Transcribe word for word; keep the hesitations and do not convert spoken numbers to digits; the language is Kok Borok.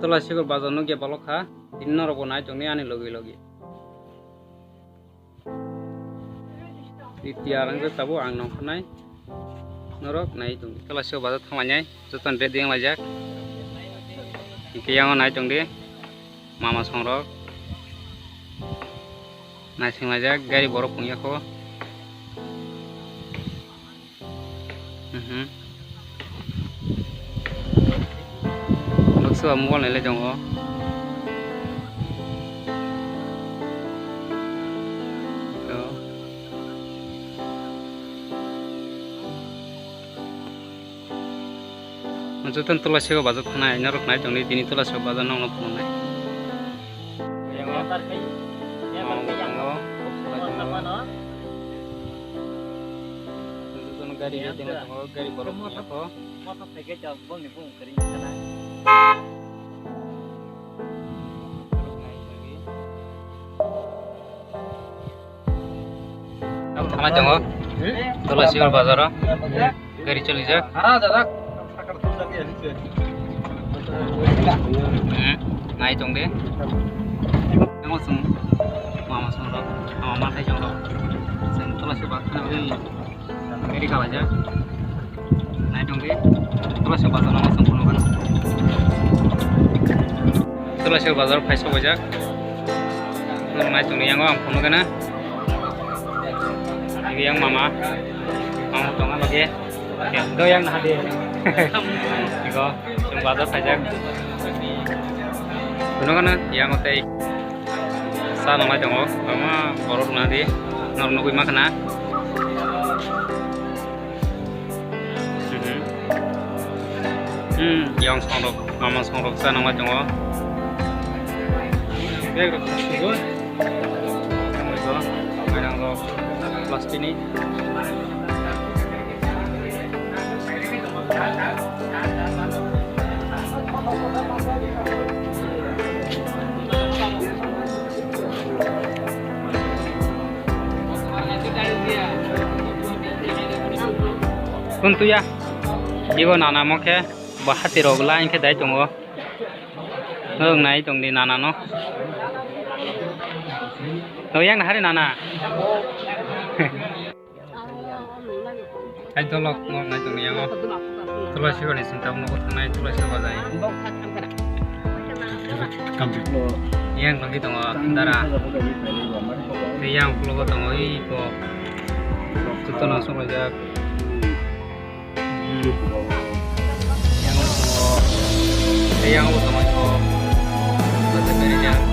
Tula Sikor bazar nukya bolok kha, tini norok bo nai tongni ani logi logi. Tiyar wngkha tabuk ang nongkhornai, norok nai tongdi. Tula Sikor bazar thanglainai, jotono ready wnglaijak. Hingke yango nai tongdi, mama songrok. Naising laijak, gari borok wngya kho. Mhm. Baksa mobile nailai tongo. Ito. Jotono Tula Sikor bazar thanai, norok nai tongdi, tini Tula Sikor bazar nokno phunuknai. Yang Yang yang yang yang tongo, yang kok yang salah yang tongo. Jotono gari yang tongo, tongo, gari borok yang tongo. Motor cycle jok bongni bung kering sana. Norok nai tongdi. Ang thangna tongo, Tula Sikor bazaro. Gari cholijak. Hmm, nai tongdi. Ang chwng mama songrok, mama mathai songrok. Chwng Tula Sikor bazar thangna bagwi gari kalaijak. Nai tongdi, Tula Sikor bazar no chwng phunukgana. Tula Sikor bazar phai sokbaijak. Nai tongdi, yango ang phunukgana. Ibe yang mama, mama tongo lagi. Oke, do yang hadi. Iko, chwng bazar phaijak. Phunukgana, yango tei. Sa nonglai tongo, mama borok rwna di, norok nugwi mankha na. Mhm. Hmm, yang songrok, mama songrok sa nonglai tongo. Bag rok sugo. Yang rok, mainang rok, plastini. Kuntuya, ibo nana mo khe, bo hati rok line khe dai tongo. Nwng nai tongdi nana no. Nwng yang hari nana. Hai dolok mo nai tongdi yango. Tula Sikor ni sintang mo thangnai Tula Sikor bazar. Yang lagi tongo dara. Yang pulo tongo iko. Tuto na sokjak. Yang tongo. Yang tongo iko. Baca dari yang.